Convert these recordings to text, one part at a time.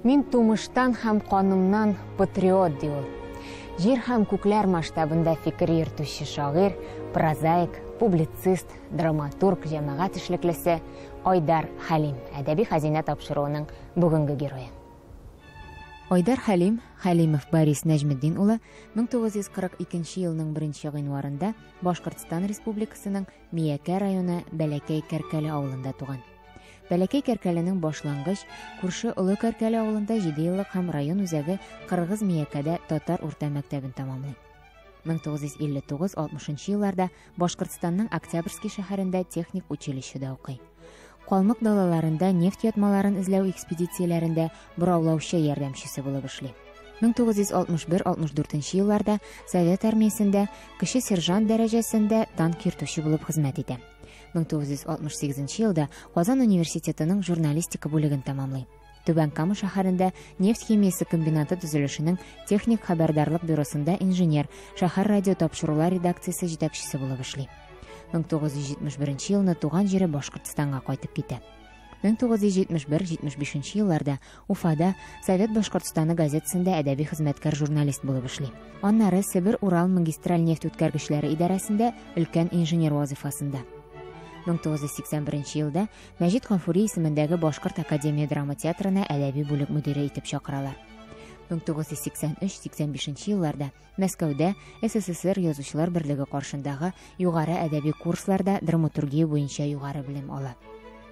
Мин тумыштан һәм канымнан патриот, ди ул. Җир һәм күкләр масштабында фикер йөртүче шагыйрь, прозаик, публицист, драматург, җәмәгать эшлеклесе Айдар Хәлим, Әдәби хәзинә тапшыруының бүгенге герое. Айдар Хәлим, Хәлимов Борис Нәҗметдин улы, 1942 елның 1 гыйнварында Башкортстан Республикасының Миякә районы Бәләкәй Кәркәле авылында туган. Бәләкәй Кәркәленең башлангыч, күрше Олы Кәркәле авылында җидееллык һәм район үзәге Кыргыз Миякәдә татар урта мәктәбен тәмамлый. 1959-60 елларда Башкортстанның Октябрьский шәһәрендә техник училищеда укый. Калмык далаларында нефть ятмаларын эзләү экспедицияләрендә бораулаучы ярдәмчесе булып эшли. 1961-64 елларда Совет армиясендә кече сержант дәрәҗәсендә танк йөртүче булып хезмәт итә. 1968 елда Казан университетының журналистика бүлеген тәмамлый. Түбән Кама шәһәрендә нефть химиясе комбинаты төзелешенең техник хәбәрдарлык бюросында инженер, шәһәр радиотапшырулар редакциясе җитәкчесе булып эшли. 1971 елны туган җире Башкортстанга кайтып китә. 1971-75 елларда Уфада Совет Башкортстаны газетасында әдәби хезмәткәр журналист булып эшли. Аннары Себер-Урал магистраль нефть үткәргечләре идарәсендә өлкән инженер вазыйфасында. 1981 елда Мәҗит Гафури исемендәге Башкорт академия драма театрына әдәби бүлек мөдире итеп чакыралар. 1983-85 елларда Мәскәүдә СССР Язучылар берлеге каршындагы югары әдәби курсларда драматургия буенча югары белем ала.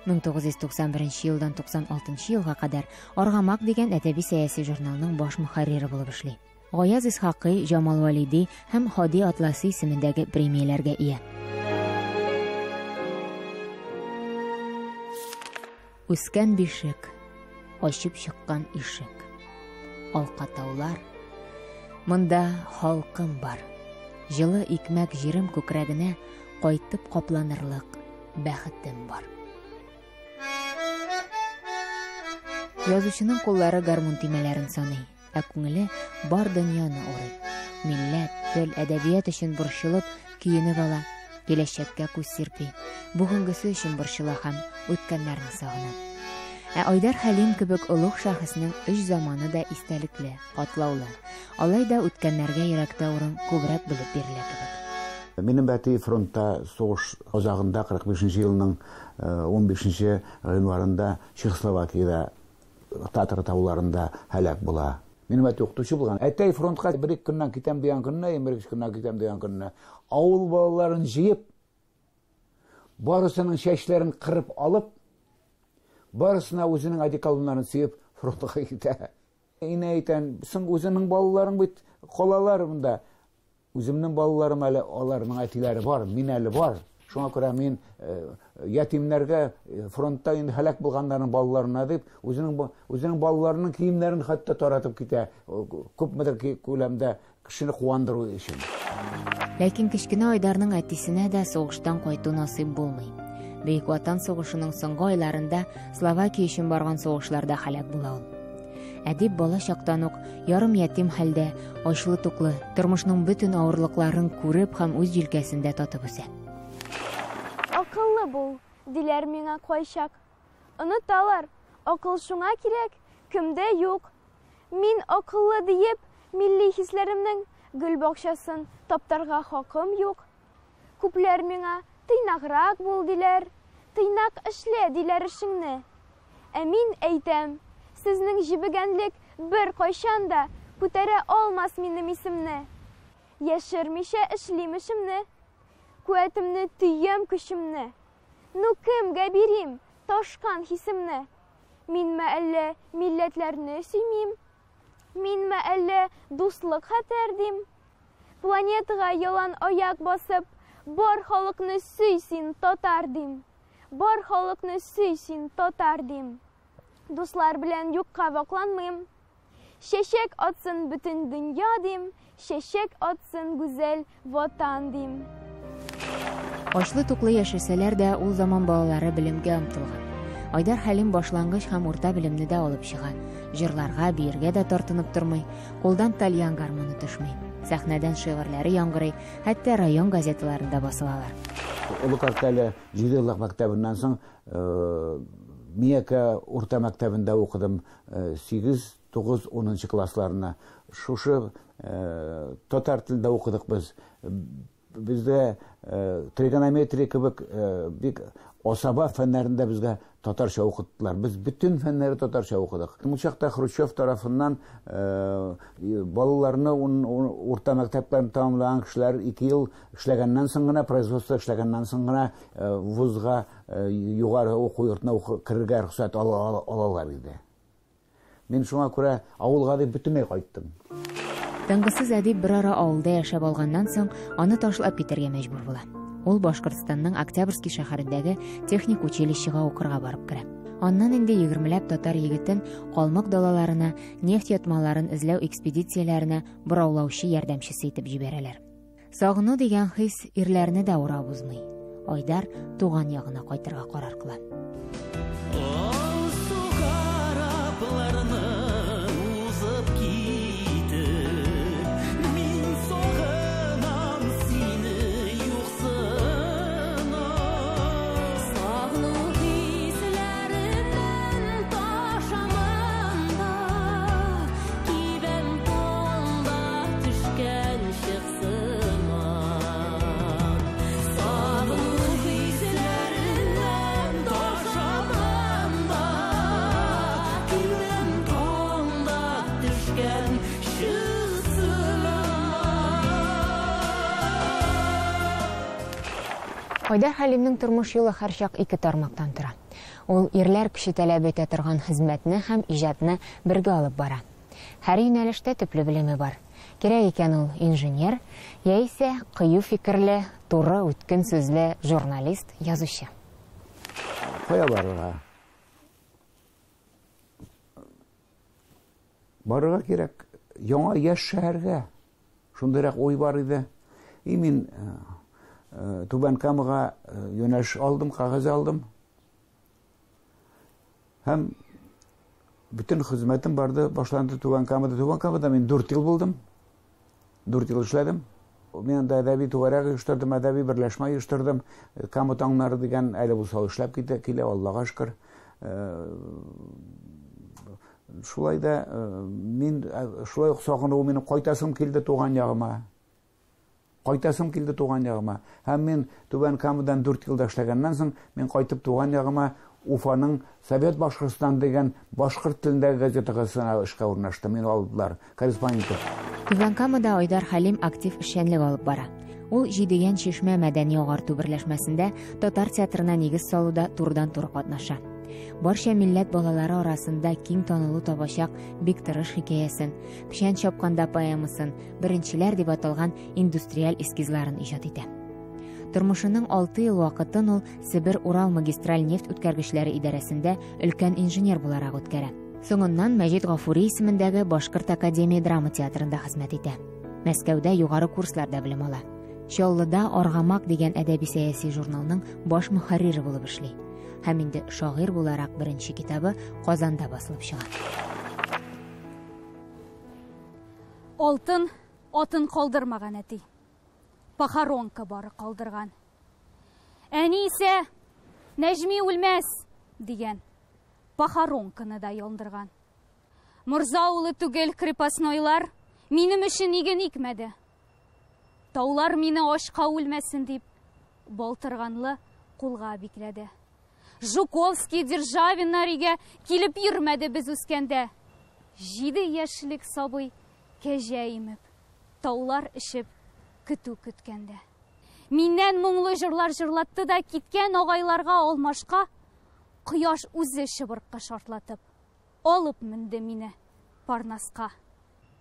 1991 елдан 96 елга кадәр Аргамак дигән әдәби-сәяси журналның баш мөхәррире булып эшли. Гаяз Исхакый, Җамал Вәлиди һәм Һади Атласи исемендәге премияләргә ия. Үскән бишек, ачып чыккан ишек. Алка таулар, монда халкым бар. Җылы икмәк җирем күкрәгенә кайтып капланырлык бәхетем бар. Язучының куллары гармун төймәләрен саный, ә күңеле бар дөньяны урый. Милләт, тел, әдәбият өчен борчылып, көенеп ала, киләчәккә күз сирпи, бүгенгесе өчен борчыла һәм үткәннәрне сагына. Ә Айдар Хәлим кебек олуг шәхеснең өч заманы да истәлекле, катлаулы. Алай да үткәннәргә йөрәктә урын күбрәк бүлеп бирелә кебек. Минем әти фронтта сугыш азагында 45 нче елның 15 нче гыйнварында Чехословакиядә Татра тауларында һәлак була. Минем әти укытучы булган. Әтәй фронтка бер-ике көннән китәм дигән көнне, бер-ике көннән китәм дигән көнне, авыл балаларын җыеп, барысының чәчләрен кырып алып, барысына үзенең одеколоннарын сөеп, фронтка китә. Инә әйтән, соң үзеңнең балаларың бит калалар монда. Үземнең балаларым әле, аларның әтиләре бар, мин әле бар. Шуңа күрә мин э, ятимнәргә э, фронтта инде һәлак булганнарның балаларына дип, үзенең үзенең балаларының киемнәрен хәтта таратып китә, күпмедер күләмдә кешене куандыру өчен. Ләкин кечкенә Айдарның әтисенә дә сугыштан кайту насыйп булмый. Бөек Ватан сугышының соңгы айларында Словакия өчен барган сугышларда һәлак була ул. Әдип бала чактан ук ярым ятим хәлдә, ачлы-туклы, тормышның бөтен авырлыкларын күреп һәм үз җилкәсендә татып үсә. Акыллы бул, диләр миңа кайчак. Оныталар, акыл шуңа кирәк, кемдә юк. Мин акыллы диеп, милли хисләремнең гөл бакчасын таптарга хакым юк. Күпләр миңа, тыйнаграк бул, диләр, тыйнак эшлә, диләр эшеңне. Ә мин әйтәм, сезнең җебегәнлек беркайчан да күтәрә алмас минем исемне. Яшермичә эшлим эшемне, куәтемне төям көчемне. Ну кемгә бирим ташкан хисемне? Минме әллә милләтләрне сөймим? Минме әллә дуслык хәтәр дим? Планетага ялан аяк басып, бар халыкны сөй син, татар дим. Бар халыкны сөй син, татар дим. Дуслар белән юкка вакланмыйм. Чәчәк атсын бөтен дөнья дим, чәчәк атсын гүзәл Ватан дим. Ачлы-туклы яшәсәләр дә, ул заман балалары белемгә омтылган. Айдар Хәлим башлангыч һәм урта белемне дә алып чыга. Җырларга, биергә дә тартынып тормый, кулдан тальян гармоны төшми. Сәхнәдән шигырьләре яңгырый, хәтта район газеталарында басылалар. Олы Картәле җидееллык мәктәбеннән соң Миякә урта мәктәбендә укыдым 8, 9, 10 классларына. Шушы татар телендә укыдык без. Бездә тригонометрия кебек бик асаба фәннәрендә безгә татарча укыттылар. Без бөтен фәннәрне татарча укыдык. Ул чакта Хрущев тарафыннан балаларны урта мәктәпләрен тәмамлаган кешеләр 2 ел эшләгәннән соң гына, производство эшләгәннән соң гына вузга, югары уку йортына керергә рөхсәт алалар иде. Мин шуңа күрә авылга дип бөтенләй кайттым. Тынгысыз әдип бер ара авылда яшәп алганнан соң, аны ташлап китәргә мәҗбүр була. Ул Башкортстанның Октябрьский шәһәрендәге техник училищега укырга барып керә. Аннан инде 20ләп татар егетен калмык далаларына, нефть ятмаларын эзләү экспедицияләренә бораулаучы ярдәмчесе итеп җибәрәләр. Сагыну дигән хис ирләрне дә урап узмый. Айдар туган ягына кайтырга карар кыла. Айдар Хәлимнең тормыш юлы һәрчак ике тармактан тора. Ул ирләр көче таләп итә торган хезмәтне һәм иҗатны бергә алып бара. Һәр юнәлештә төпле белеме бар. Кирәк икән ул инженер, яисә кыю фикерле, туры үткен сүзле журналист, язучы. Кая барырга? Барырга кирәк яңа яшь шәһәргә. Шундыйрак уй бар иде. И мин Түбән Камага юнәлеш алдым, кәгазь алдым. Һәм бөтен хезмәтем барды, башланды Түбән Камада. Түбән Камада мин 4 ел булдым. 4 ел эшләдем. Мин анда әдәби түгәрәк оештырдым, әдәби берләшмә оештырдым. Кама таңнары дигән әле булса эшләп китә, килә, Аллага шөкер. Шулай да мин шулай ук сагыну, минем кайтасым килде туган ягыма. Кайтасым килде туган ягыма. Һәм мин Түбән Камадан 4 елда эшләгәннән соң, мин кайтып туган ягыма Уфаның Совет Башкортстан дигән башкорт телендәге газетасына эшкә урнаштым. Мине алдылар корреспондент. Түбән Камада Айдар Хәлим актив эшчәнлек алып бара. Ул Җидегән чишмә мәдәни агарту берләшмәсендә татар театрына нигез салуда турыдан-туры катнаша. Барча милләт балалары арасында киң танылу табачак бик тырыш хикәясен, Печән чапканда поэмасын, Беренчеләр дип аталган индустриаль эскизларын иҗат итә. Тормышының 6 ел вакытын ул Себер-Урал магистраль нефть үткәргечләре идарәсендә өлкән инженер буларак үткәрә. Соңыннан Мәҗит Гафури исемендәге Башкорт академия драма театрында хезмәт итә. Мәскәүдә югары курсларда белем ала. Чаллыда Аргамак дигән әдәби сәяси журналның баш мөхәррире булып эшли. Һәм инде шагыйрь буларак беренче китабы Казанда басылып чыга. Алтын атын калдырмаган әти. Похоронка бары калдырган. Әни исә Нәҗми үлмәс дигән. Похоронканы да яндырган. Морза улы түгел крепостнойлар минем өчен иген икмәде. Таулар мине ашка үлмәсен дип балтырганлы кулга бикләде. Жуковский, Державиннар өйгә килеп йөрмәде без үскәндә. 7 яшьлек сабый кәҗә имеп, таулар эчеп, көтү көткәндә. Миннән моңлы җырлар җырлатты да киткән агайларга алмашка кояш үзе чыбыркка шартлатып алып менде мине Парнаска.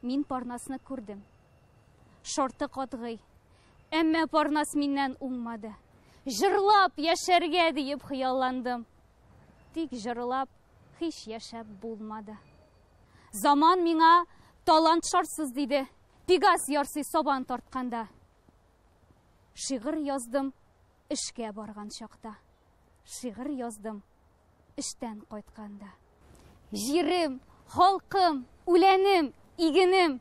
Мин Парнасны күрдем. Шарты катгый. Әмма Парнас миннән уңмады. Җырлап яшәргә диеп хыялландым. Тик җырлап һич яшәп булмады. Заман миңа талант шартсыз диде. Пегас ярсый сабан тартканда. Шигырь яздым эшкә барган чакта. Шигырь яздым эштән кайтканда. Җирем, халкым, үләнем, игенем.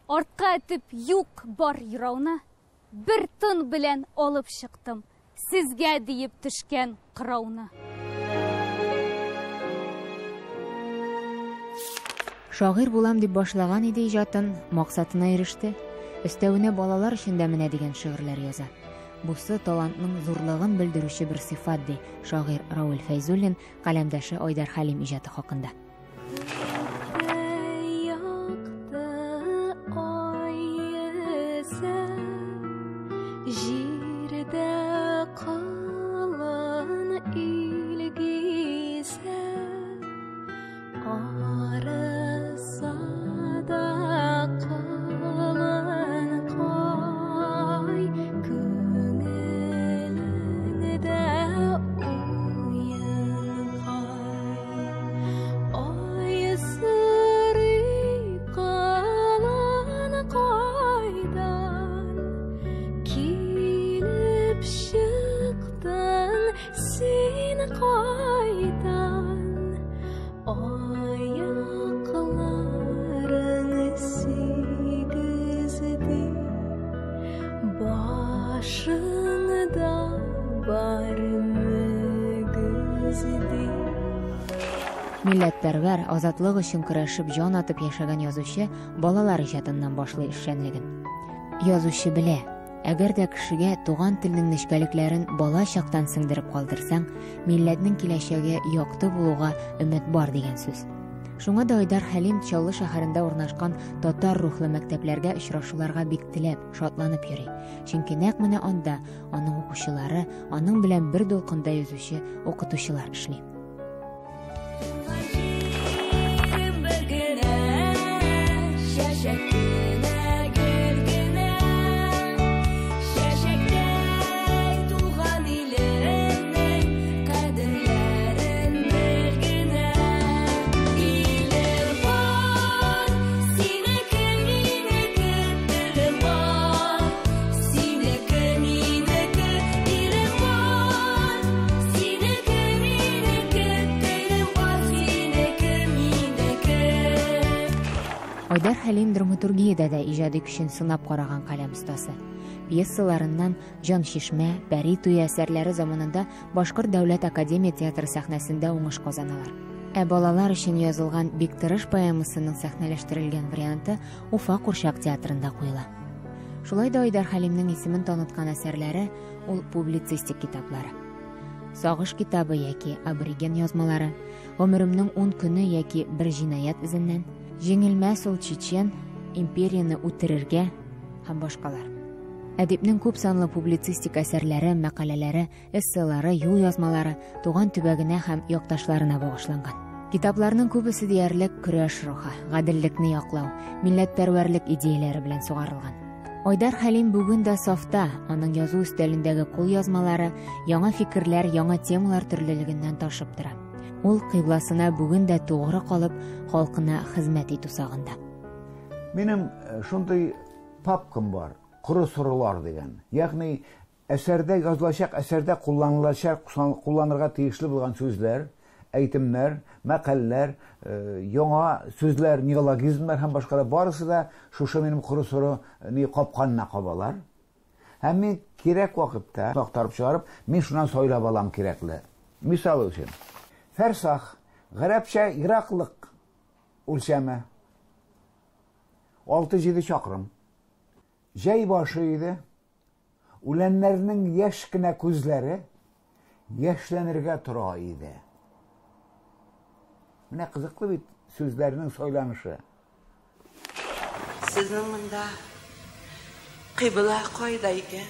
Артка этеп юк бар юрауны бер тын белән алып чыктым. Сезгә диеп төшкән кырауны. Шагыйрь булам дип башлаган иде иҗатын, максатына иреште. Өстәвенә балалар өчен дә менә дигән шигырьләр яза. Бусы талантның зурлыгын белдерүче бер сыйфат, ди шагыйрь Равил Фәйзуллин каләмдәше Айдар Хәлим иҗаты хакында. Якты ай йөзе, җирдә калын ил гизә, арыса да калын кай, күңелеңдә уен кай. Ай сорый калын кайдан килеп чыктың син кайдан, аякларың сигезде, башыңда бар мөгезде. Милләтпәрвәр, азатлык өчен көрәшеп җан атып яшәгән язучы балалар иҗатыннан башлый эшчәнлеген. Язучы белә, әгәр дә кешегә туган телнең нечкәлекләрен бала чактан сеңдереп калдырсаң, милләтнең киләчәге якты булуга өмет бар дигән сүз. Шуңа да Айдар Хәлим Чаллы шәһәрендә урнашкан татар рухлы мәктәпләргә очрашуларга бик теләп, шатланып йөри. Чөнки нәкъ менә анда аның укучылары, аның белән бер дулкында йөзүче укытучылар эшли. Туган җирем бер генә, чәчәк кенә, гөл генә. Чәчәктәй туган илемнең кадерләрен бел генә. Илем бар, синеке, минеке, телем бар, синеке, минеке, илем бар, синеке, минеке, телем бар, синеке, минеке. Айдар Хәлим драматургиядә дә иҗади көчен сынап караган каләм остасы. Пьесаларыннан Җан Чишмә, Пәри туе әсәрләре заманында Башкорт дәүләт академия театры сәхнәсендә уңыш казаналар. Ә балалар өчен язылган Бик тырыш поэмасының сәхнәләштерелгән варианты Уфа курчак театрында куела. Шулай да Айдар Хәлимнең исемен таныткан әсәрләре ул публицистик китаплары. Сагыш китабы яки Абориген язмалары, Гомеремнең 10 көне яки Бер җинаять эзеннән, Җиңелмәс ул чечен, Империяне үтерергә һәм башкалар. Әдипнең күп санлы публицистик әсәрләре, мәкаләләре, эсселары, юл язмалары туган төбәгенә һәм якташларына багышланган. Китапларның күбесе диярлек көрәш рухы, гаделлекне яклау, милләтпәрвәрлек идеяләре белән сугарылган. Айдар Хәлим бүген дә сафта, аның язу өстәлендәге кул язмалары яңа фикерләр, яңа темалар төрлелегеннән ташып тора. Ул кыйбласына бүген дә тугры калып, халкына хезмәт итү сагында. Минем шундый папкам бар, коры сорулар дигән. Ягъни әсәрдә язылачак, әсәрдә кулланылачак, кулланырга тиешле булган сүзләр, әйтемнәр, мәкальләр, яңа сүзләр, неологизмнар һәм башкалар барысы да шушы минем коры сору ни капканына кабалар. Һәм мин кирәк вакытта актарып чыгарып, мин шуннан сайлап алам кирәкле. Мисал өчен, фәрсах, гарәпчә ераклык үлчәме. 6-7 чакрым. Җәй башы иде. Үләннәрнең яшь кенә күзләре яшьләнергә тора иде. Менә кызыклы бит сүзләрнең сайланышы. Сезнең монда кыйбла кайда икән?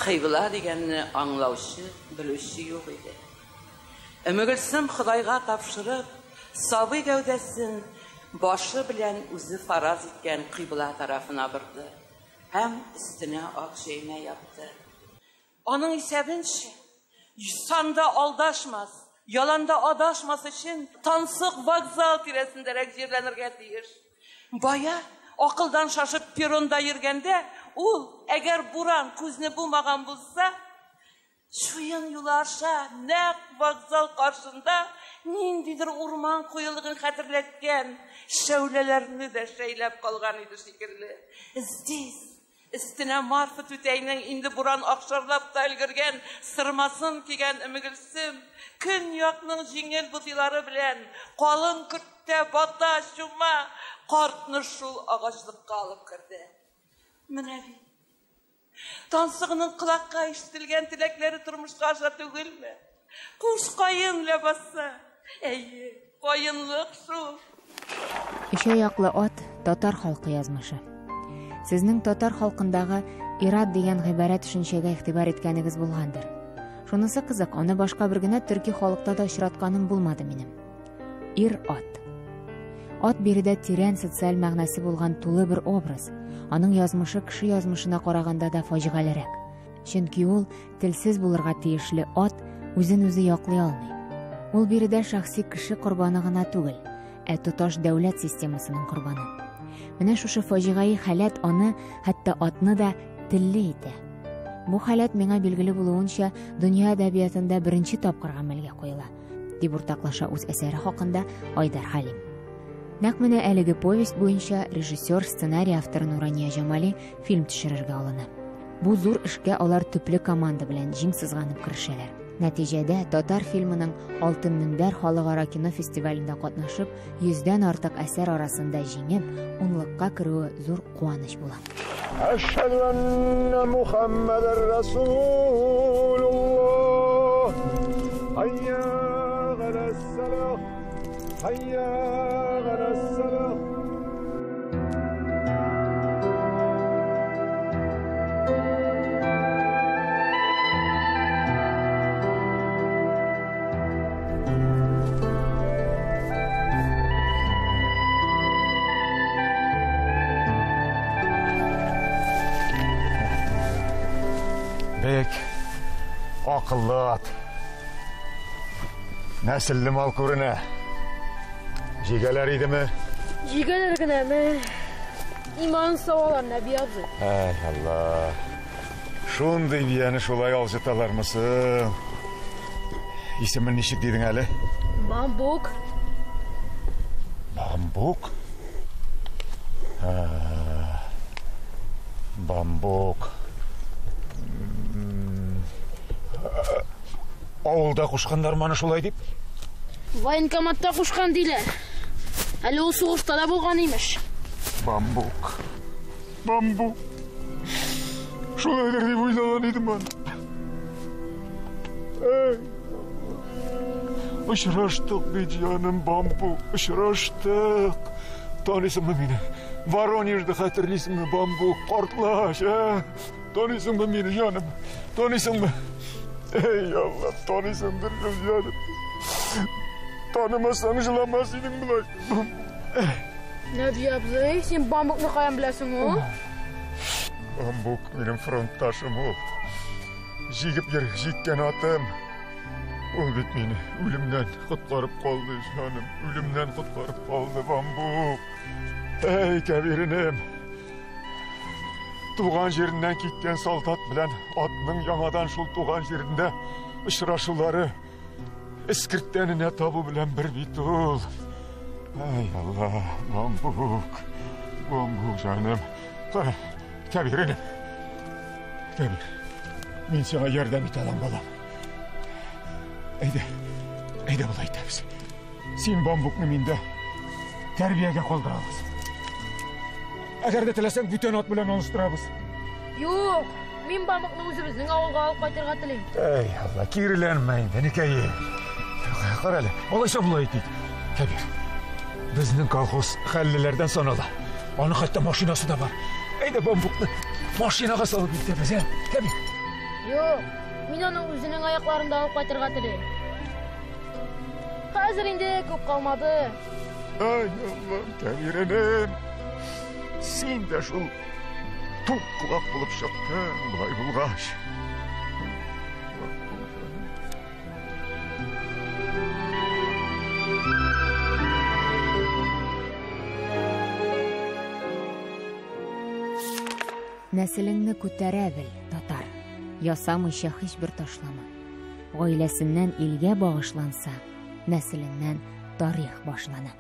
Кыйбла дигәнне аңлаучы, белүче юк иде. Өмегелсем Ходайга тапшырып, сабый гәүдәсен башы белән үзе фараз иткән кыйбла тарафына борды һәм өстенә ак җәймә япты. Аның исәбенчә, санда алдашмас, яланда адашмас өчен тансык вокзал тирәсендәрәк җирләнергә тиеш. Бая акылдан шашып перронда йөргәндә, ул, әгәр буран күзне бумаган булса, чуен юлы аша нәкъ вокзал каршында ниндидер урман куелыгын хәтерләткән шәүләләрне дә шәйләп калган иде шикелле. Здесь Өстенә Марфа түтәйнең инде буран акшарлап та өлгергән сырмасын кигән Өммегөлсем, көньякның җиңел бутыйлары белән калын көрттә бата чума, картны шул агачлыкка алып керде. Менә бит. Тансыгының колакка ишетелгән теләкләре тормышка аша түгелме? Куш каен ләбаса. Әйе, каенлык шул. Өч аяклы ат татар халкы язмышы. Сезнең татар халкындагы ират дигән гыйбарә төшенчәгә игътибар иткәнегез булгандыр. Шунысы кызык, аны башка бер генә төрки халыкта да очратканым булмады минем. Ир-ат. Ат биредә тирән социаль мәгънәсе булган тулы бер образ. Аның язмышы кеше язмышына караганда да фаҗигалерәк. Чөнки ул телсез булырга тиешле ат үзен үзе яклый алмый. Ул биредә шәхси кеше корбаны гына түгел, ә тоташ дәүләт системасының корбаны. Менә шушы фаҗигаи халәт аны, хәтта атны да телле итә. Бу халәт миңа билгеле булуынча дөнья әдәбиятында беренче тапкыр гамәлгә куела, дип уртаклаша үз әсәре хакында Айдар Хәлим. Нәкъ менә әлеге повесть буенча режиссер, сценарий авторы Нурания Җамали фильм төшерергә алына. Бу зур эшкә алар төпле команда белән җиң сызганып керешәләр. Нәтиҗәдә татар фильмының Алтын мөнбәр халыкара кино фестивалендә катнашып, йөздән артык әсәр арасында җиңеп, унлыкка керүе зур куаныч була. Әшһәдү әннә Мухаммәдәр Расулуллаһ. Hayya галәс-салах. Hayya галәс-салах. Бик акыллы ат. Нәселле мал күренә. Җигәләр идеме? Җигәләр генәме? Иман савалар, Нәби абзый. Әй, Алла. Шундый бияне шулай алҗыталармы соң? Исемен ничек дидең әле? Бамбук. Бамбук? Бамбук. Авылда кушканнар маны шулай дип? Военкоматта кушкан диләр. Әле ул сугышта да булган имеш. Бамбук. Бамбук. Шулайдыр дип уйлаган идем аны. Эй. Очраштык бит, җаным, бамбук. Очраштык. Таныйсыңмы мине? Воронежда хәтерлисеңме, бамбук? Картлач, ә? Таныйсыңмы мине, җаным? Таныйсыңмы? Эй, Алла, таныйсыңдыр, җаным. Танымасаң җыламас идең болай. Нәби абзый, син бамбукны каян беләсең ул? Бамбук минем фронтташым ул. Җигеп йөр, җиккән атым. Ул бит мине үлемнән коткарып калды, җаным. Үлемнән коткарып калды, бамбук. Эй, Кәбиренем. Туган җиреннән киткән солдат белән атның яңадан шул туган җирендә очрашулары эскерттән энә табу белән бер бит ул. Ай, Алла, бамбук. Бамбук, җаным. Кара, Кәбир, энем. Кәбир, мин сиңа ярдәм итә алам, балам. Әйдә, әйдә болай итәбез. Син бамбукны миндә тәрбиягә калдырабыз. Әгәр дә теләсәң, бүтән ат белән алыштырабыз. Юк, мин бамбукны үзебезнең авылга алып кайтырга телим. Әй, Алла, киреләнмә инде, энекәем. Кара әле, алайса болай итик. Кәбир, безнең колхоз хәллеләрдән санала. Аның хәтта машинасы да бар. Әйдә бамбукны машинага салып илтәбез, ә? Кәбир. Юк, мин аны үзенең аякларында алып кайтырга телим. Хәзер инде күп калмады. Ай, Аллам, Кәбир энем. Син дә шул тук колак булып чыктың, болай булгач. Нәселеңне күтәрә бел, татар. Ясамыйча һичбер ташлама. Гаиләсеннән илгә багышланса, нәселеннән тарих башлана.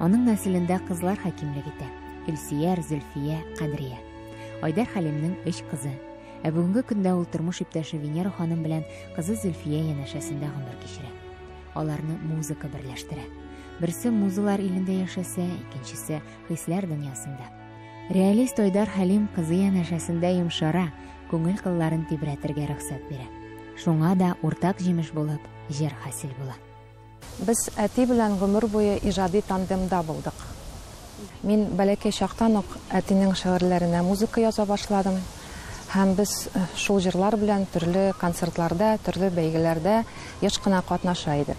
Аның нәселендә кызлар хакимлек итә. Илсияр, Зөлфия, Кадрия. Айдар Хәлимнең өч кызы. Ә бүгенге көндә ул тормыш иптәше Венера ханым белән кызы Зөлфия янәшәсендә гомер кичерә. Аларны музыка берләштерә. Берсе музалар илендә яшәсә, икенчесе хисләр дөньясында. Реалист Айдар Хәлим кызы янәшәсендә йомшара, күңел кылларын тибрәтергә рөхсәт бирә. Шуңа да уртак җимеш булып җыр хасил була. Без әти белән гомер буе иҗади тандемда булдык. Мин бәләкәй чактан ук әтинең шигырьләренә музыка яза башладым. Һәм без шул җырлар белән төрле концертларда, төрле бәйгеләрдә еш кына катнаша идек.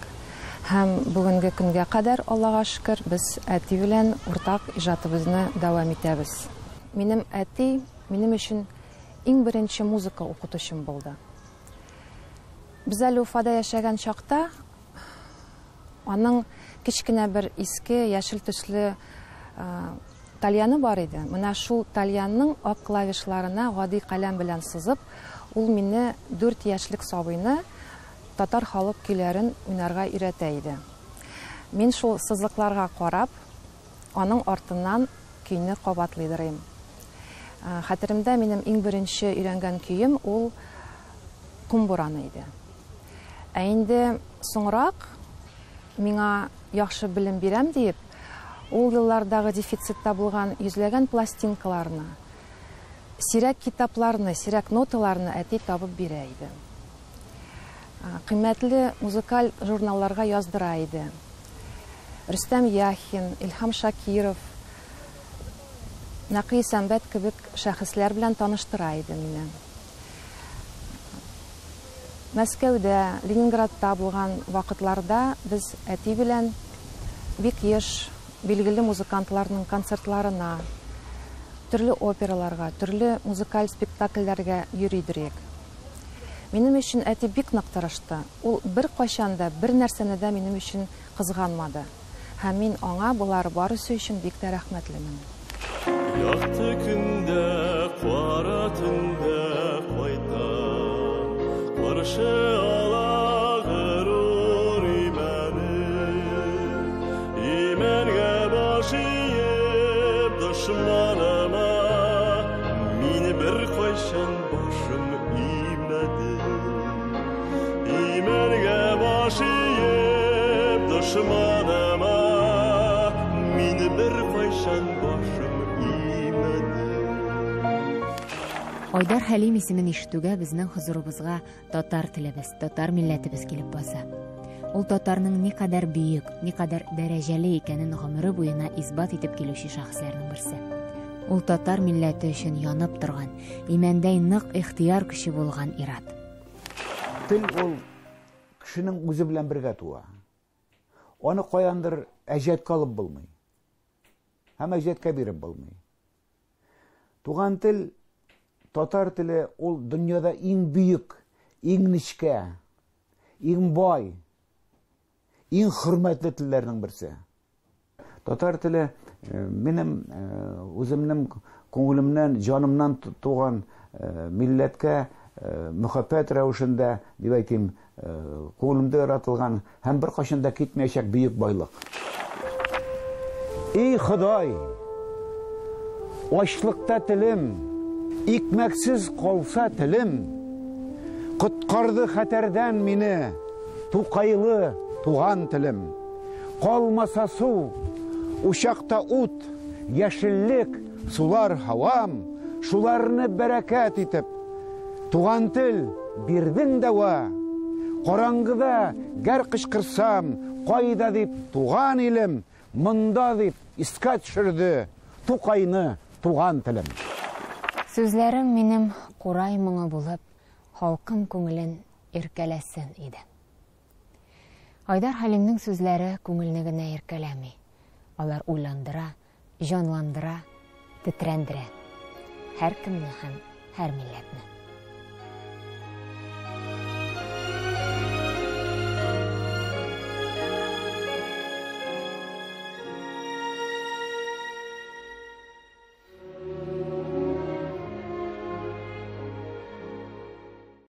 Һәм бүгенге көнгә кадәр, Аллага шөкер, без әти белән уртак иҗатыбызны дәвам итәбез. Минем әти минем өчен иң беренче музыка укытучым булды. Без әле Уфада яшәгән чакта аның кечкенә бер иске яшел төсле тальяны бар иде. Менә шул тальянның ак клавишларына гади каләм белән сызып, ул мине 4 яшьлек сабыйны татар халык көйләрен уйнарга өйрәтә иде. Мин шул сызыкларга карап, аның артыннан көйне кабатлыйдырыйм. Хәтеремдә минем иң беренче өйрәнгән көем ул Ком бураны иде. Ә инде соңрак миңа яхшы белем бирәм диеп, ул еллардагы дефицитта булган йөзләгән пластинкаларны, сирәк китапларны, сирәк ноталарны әти табып бирә иде. Кыйммәтле музыкаль журналларга яздыра иде. Рөстәм Яхин, Илһам Шакиров, Нәкый Сәнбәт кебек шәхесләр белән таныштыра иде мине. Мәскәүдә, Ленинградта булган вакытларда без әти белән бик еш билгеле музыкантларның концертларына, төрле операларга, төрле музыкаль спектакльләргә йөридерек. Минем өчен әти бик нык тырышты. Ул беркайчан да бер нәрсәне дә минем өчен кызганмады. Һәм мин аңа болар барысы өчен бик тә рәхмәтлемен. Якты көндә, кара төндә кайтам. Каршы ала горур имәнем. Имәнгә баш иеп дошманыма, мин беркайчан башым имәдем. Имәнгә баш иеп дошманыма, мин беркайчан башым имәдем. Айдар Хәлим исемен ишетүгә безнең хозурыбызга татар телебез, татар милләтебез килеп баса. Ул татарның никадәр бөек, никадәр дәрәҗәле икәнен гомере буена исбат итеп килүче шәхесләрнең берсе. Ул татар милләте өчен янып торган, имәндәй нык ихтыяр көче булган ир-ат. Тел ул кешенең үзе белән бергә туа. Аны каяндыр әҗәткә алып булмый. Һәм әҗәткә биреп булмый. Туган тел, татар теле ул дөньяда иң бөек, иң нечкә, иң бай, иң хөрмәтле телләрнең берсе. Татар теле минем үземнең күңелемнән, җанымнан туган милләткә мөхәббәт рәвешендә, дип әйтим, күңелемдә яратылган һәм беркайчан да китмәячәк бөек байлык. Эй Ходай, ачлыкта телем, икмәксез калса телем, коткарды хәтәрдән мине, Тукайлы туган телем. Калмаса су, учакта ут, яшеллек, сулар һавам, шуларны бәрәкәт итеп, туган тел бирдең дәва. Караңгыда гәр кычкырсам, кайда дип туган илем, монда дип искә төшерде Тукайны туган телем. Сүзләрем минем курай моңы булып, халкым күңелен иркәләсен иде. Айдар Хәлимнең сүзләре күңелне генә иркәләми. Алар уйландыра, җанландыра, тетрәндерә. Һәркемне һәм һәр милләтне.